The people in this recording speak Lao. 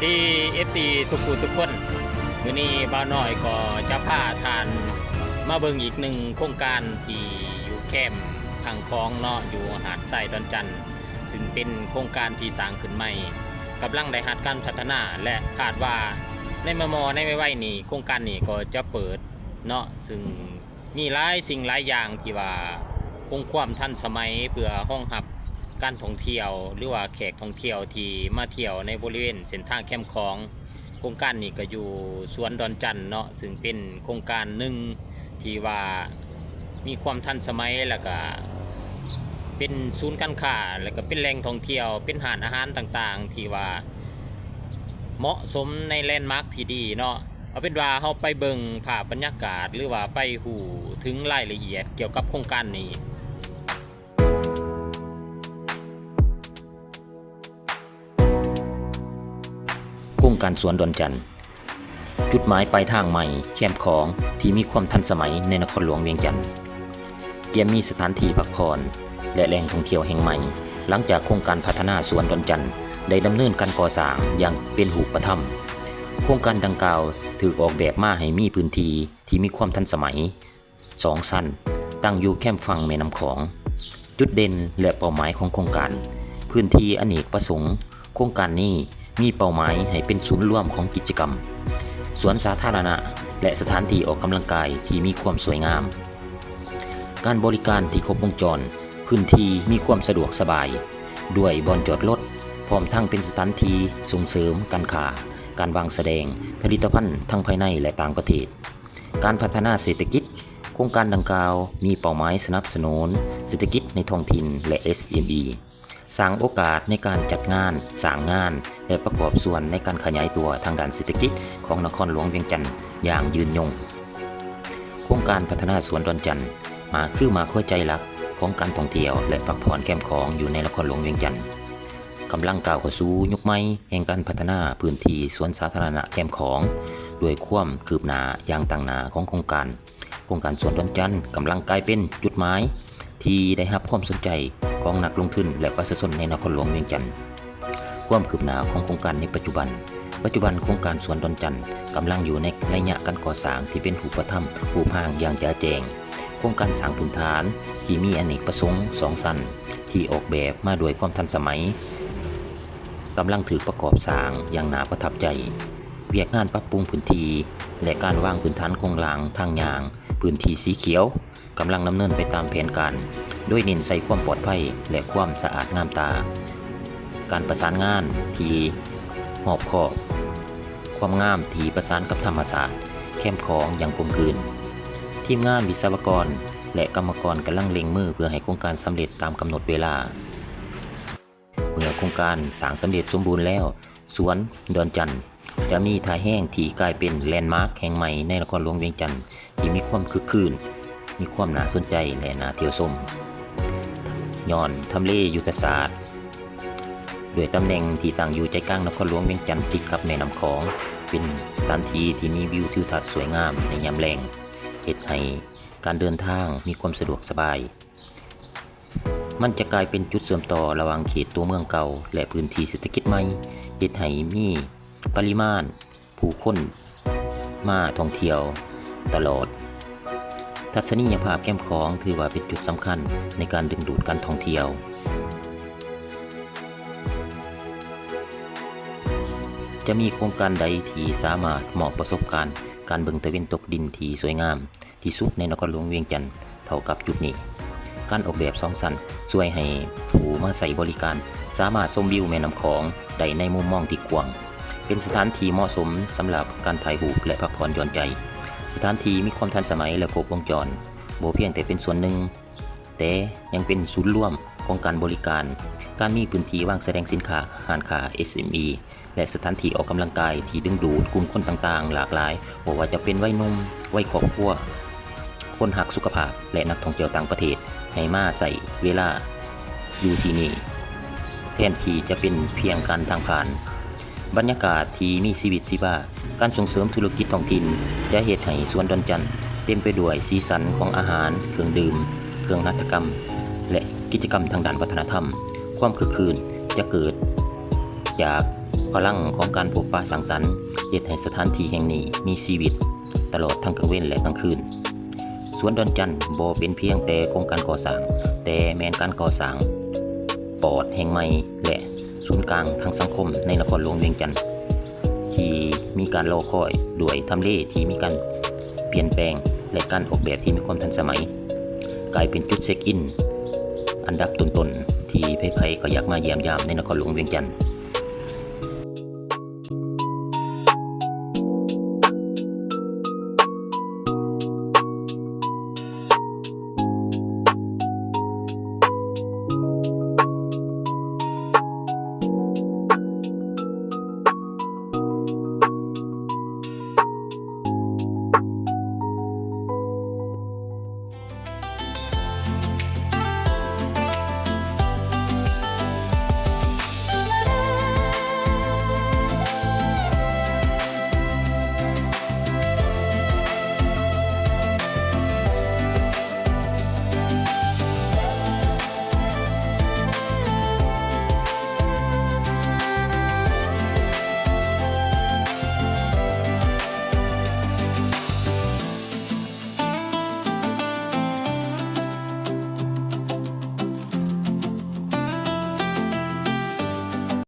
ດີ ເອັຟຊີ ທຸກຜູ້ທຸກຄົນ, ມື້ນີ້ບ່າວນ້ອຍກໍຈະພາທ່ານມາເບິ່ງອີກໜຶ່ງໂຄງການທີ່ຢູ່ແຄມຝັ່ງຂອງເນາະ, ຢູ່ຫາດຊາຍດອນຈັນ, ຊຶ່ງເປັນໂຄງການທີ່ສ້າງຂຶ້ນໃໝ່, ກຳລັງໄດ້ຮັບການພັດທະນາ ແລະ ຄາດວ່າໃນມໍ່ໆ ໃນໄວໆນີ້ ໂຄງການນີ້ກໍຈະເປີດເນາະ, ຊຶ່ງ ມີຫຼາຍສິ່ງຫຼາຍຢ່າງທີ່ວ່າຄົງຄວາມທັນສະໄໝ ເພື່ອຮອງຮັບການທ່ອງທ່ຽວ ຫຼືວ່າແຂກທ່ອງທ່ຽວທີ່ມາທ່ຽວໃນບໍລິເວນເສັ້ນທາງແຄມຂອງ. ໂຄງການນີ້ກໍຢູ່ສວນດອນຈັນເນາະ, ຊຶ່ງເປັນໂຄງການໜຶ່ງທີ່ວ່າມີຄວາມທັນສະໄໝ ແລ້ວກະເປັນສູນການຄ້າ ແລ້ວກະເປັນແຫຼ່ງທ່ອງທ່ຽວ ເປັນຮ້ານອາຫານຕ່າງໆ ທີ່ວ່າເໝາະສົມໃນແລນມາກທີ່ດີເນາະ. ເອົາເປັນວ່າເຮົາໄປເບິ່ງພາບບັນຍາກາດ ຫຼືວ່າໄປຮູ້ເຖິງລາຍລະອຽດກ່ຽວກັບໂຄງການນີ້. ໂຄງການສວນດອນຈັນ, ຈຸດໝາຍປາຍທາງໃໝ່ແຄມຂອງທີ່ມີຄວາມທັນສະໄໝໃນນະຄອນຫຼວງວຽງຈັນ. ກຽມມີສະຖານທີ່ພັກຜ່ອນ ແລະ ແຫຼ່ງທ່ອງທ່ຽວແຫ່ງໃໝ່ ຫຼັງຈາກໂຄງການພັດທະນາສວນດອນຈັນໄດ້ດຳເນີນການກໍ່ສ້າງຢ່າງເປັນຮູບປະທຳ. ໂຄງການດັ່ງກ່າວຖືກອອກແບບມາໃຫ້ມີພື້ນທີ່ທີ່ມີຄວາມທັນສະໄໝ ສອງຊັ້ນ, ຕັ້ງຢູ່ແຄມຝັ່ງແມ່ນ້ຳຂອງ. ຈຸດເດັ່ນ ແລະ ເປົ້າໝາຍຂອງໂຄງການ, ພື້ນທີ່ອະເນກປະສົງ. ໂຄງການນີ້ມີເປົ້າໝາຍໃຫ້ເປັນສູນລວມຂອງກິດຈະກຳ, ສວນສາທາລະນະ ແລະ ສະຖານທີ່ອອກກຳລັງກາຍທີ່ມີຄວາມສວຍງາມ. ການບໍລິການທີ່ຄົບວົງຈອນ, ພື້ນທີ່ມີຄວາມສະດວກສະບາຍ ດ້ວຍບ່ອນຈອດລົດ, ພ້ອມທັງເປັນສະຖານທີ່ສົ່ງເສີມການຄ້າ, ການວາງສະແດງຜະລິດຕະພັນທັງພາຍໃນ ແລະ ຕ່າງປະເທດ. ການພັດທະນາເສດຖະກິດ, ໂຄງການດັ່ງກ່າວມີເປົ້າໝາຍສະໜັບສະໜູນເສດຖະກິດໃນທ້ອງຖິ່ນ ແລະ ເອສເອັມອີ, ສ້າງໂອກາດໃນການຈັດງານ, ສ້າງງານ ແລະ ປະກອບສ່ວນໃນການຂະຫຍາຍຕົວທາງດ້ານເສດຖະກິດຂອງນະຄອນຫຼວງວຽງຈັນຢ່າງຍືນຍົງ. ໂຄງການພັດທະນາສວນດອນຈັນ ມາ ຄືມາຫົວໃຈຫຼັກຂອງການທ່ອງທ່ຽວ ແລະ ພັກຜ່ອນແຄມຂອງຢູ່ໃນນະຄອນຫຼວງວຽງຈັນ ກຳລັງກ້າວເຂົ້າສູ່ຍຸກໃໝ່ແຫ່ງການພັດທະນາພື້ນທີ່ສວນສາທາລະນະແຄມຂອງ ດ້ວຍຄວາມຄືບໜ້າຢ່າງຕັ້ງໜ້າຂອງໂຄງການ. ໂຄງການສວນດອນຈັນກຳລັງກາຍເປັນຈຸດໝາຍທີ່ໄດ້ຮັບຄວາມສົນໃຈຂອງນັກລົງທຶນ ແລະ ປະຊາຊົນໃນນະຄອນຫຼວງວຽງຈັນ. ຄວາມຄືບໜ້າຂອງໂຄງການໃນປັດຈຸບັນ. ປັດຈຸບັນໂຄງການສວນດອນຈັນກຳລັງຢູ່ໃນໄລຍະການກໍ່ສ້າງທີ່ເປັນຮູບປະທຳ, ຮູບຮ່າງຢ່າງຈະແຈ້ງ. ໂຄງການສ້າງພື້ນຖານທີ່ມີອະເນກປະສົງສອງຊັ້ນ ທີ່ອອກແບບມາດ້ວຍຄວາມທັນສະໄໝ ກຳລັງຖືກປະກອບສ້າງຢ່າງໜ້າປະທັບໃຈ. ວຽກງານປັບປຸງພື້ນທີ່ ແລະ ການວາງພື້ນຖານໂຄງລ່າງທາງຍ່າງ, ພື້ນທີ່ສີຂຽວ ກຳລັງດຳເນີນໄປຕາມແຜນການ, ໂດຍເນັ້ນໃສ່ຄວາມປອດໄພ ແລະ ຄວາມສະອາດງາມຕາ, ການປະສານງານທີ່ຮອບຄອບ, ຄວາມງາມທີ່ປະສານກັບທຳມະຊາດ, ແຄມຂອງຢ່າງກົມກືນ. ທີມງານວິສະວະກອນ ແລະ ກຳມະກອນກຳລັງເລັ່ງມືເພື່ອໃຫ້ໂຄງການສຳເລັດຕາມກຳນົດເວລາ. ເມື່ອໂຄງການສ້າງສຳເລັດສົມບູນແລ້ວ, ສວນດອນຈັນຈະມີທ່າແຮງທີ່ກາຍເປັນແລນມາກແຫ່ງໃໝ່ໃນນະຄອນຫຼວງວຽງຈັນ ທີ່ມີຄວາມຄຶກຄື້ນ, ມີຄວາມໜ້າສົນໃຈ ແລະ ໜ້າທ່ຽວຊົມ. ຍ້ອນທຳເລຍຸດທະສາດ, ດ້ວຍຕຳແໜ່ງທີ່ຕັ້ງຢູ່ໃຈກາງນະຄອນຫຼວງວຽງຈັນ ຕິດກັບແມ່ນ້ຳຂອງ, ເປັນສະຖານທີ່ທີ່ມີວິວທິວທັດສວຍງາມໃນຍາມແລງ, ເຮັດໃຫ້ການເດີນທາງມີຄວາມສະດວກສະບາຍ. ມັນຈະກາຍເປັນຈຸດເຊື່ອມຕໍ່ລະຫວ່າງເຂດຕົວເມືອງເກົ່າ ແລະ ພື້ນທີ່ເສດຖະກິດໃໝ່, ເຮັດໃຫ້ມີປະລິມານຜູ້ຄົນມາທ່ອງທ່ຽວຕະຫຼອດ. ທັດສະນີຍະພາບແຄມຂອງຖືວ່າເປັນຈຸດສຳຄັນໃນການດຶງດູດການທ່ອງທ່ຽວ. ຈະມີໂຄງການໃດທີ່ສາມາດມອບປະສົບການການເບິ່ງຕາເວັນຕົກດິນທີ່ສວຍງາມ ທີ່ສຸດໃນນະຄອນຫຼວງວຽງຈັນເທົ່າກັບຈຸດນີ້. ການອອກແບບສອງຊັ້ນຊ່ວຍໃຫ້ຜູ້ມາໃຊ້ບໍລິການສາມາດຊົມວິວແມ່ນ້ຳຂອງໄດ້ໃນມຸມມອງທີ່ກວ້າງ, ເປັນສະຖານທີ່ເໝາະສົມສຳລັບການຖ່າຍຮູບ ແລະ ພັກຜ່ອນຢ່ອນໃຈ. ສະຖານທີ່ມີຄວາມທັນສະໄໝ ແລະ ຄົບວົງຈອນ, ບໍ່ພຽງແຕ່ເປັນສ່ວນໜຶ່ງ, ແຕ່ຍັງເປັນສູນລວມຂອງການບໍລິການ, ການມີພື້ນທີ່ວາງສະແດງສິນຄ້າ, ຮ້ານຄ້າ ເອສເອັມອີ ແລະ ສະຖານທີ່ອອກກຳລັງກາຍທີ່ດຶງດູດກຸ່ມຄົນຕ່າງໆຫຼາກຫຼາຍ, ບໍ່ວ່າຈະເປັນໄວໜຸ່ມ, ໄວຄອບຄົວ, ຄົນຮັກສຸຂະພາບ ແລະ ນັກທ່ອງທ່ຽວຕ່າງປະເທດ ໃຫ້ມາໃຊ້ເວລາຢູ່ທີ່ນີ້ ແທນທີ່ຈະເປັນພຽງການທາງຜ່ານ. ບັນຍາກາດທີ່ມີຊີວິດຊີວາ, ການສົ່ງເສີມທຸລະກິດທ້ອງຖິ່ນ ຈະເຮັດໃຫ້ສວນດອນຈັນເຕັມໄປດ້ວຍສີສັນຂອງອາຫານ, ເຄື່ອງດື່ມ, ເຄື່ອງຫັດຖະກຳ ແລະ ກິດຈະກຳທາງດ້ານວັດທະນະທຳ. ຄວາມຄຶກຄື້ນຈະເກີດຈາກ ພະລັງຂອງການພົບປະສັງສັນ ເຮັດໃຫ້ສະຖານທີ່ແຫ່ງນີ້ມີຊີວິດຕະຫຼອດທັງກາງເວັນ ແລະ ກາງຄືນ. ສວນດອນຈັນບໍ່ເປັນພຽງແຕ່ໂຄງການກໍ່ສ້າງ, ແຕ່ແມ່ນການກໍ່ສ້າງປອດແຫ່ງໃໝ່ ແລະ ສູນກາງທາງສັງຄົມໃນນະຄອນຫຼວງວຽງຈັນ ທີ່ມີການລໍຄອຍ, ດ້ວຍທຳເລທີ່ມີການປ່ຽນແປງ ແລະ ການອອກແບບທີ່ມີຄວາມທັນສະໄໝ, ກາຍເປັນຈຸດເຊັກອິນອັນດັບຕົ້ນໆ ທີ່ໃຜໆກໍຢາກມາຢ້ຽມຢາມໃນນະຄອນຫຼວງວຽງຈັນ.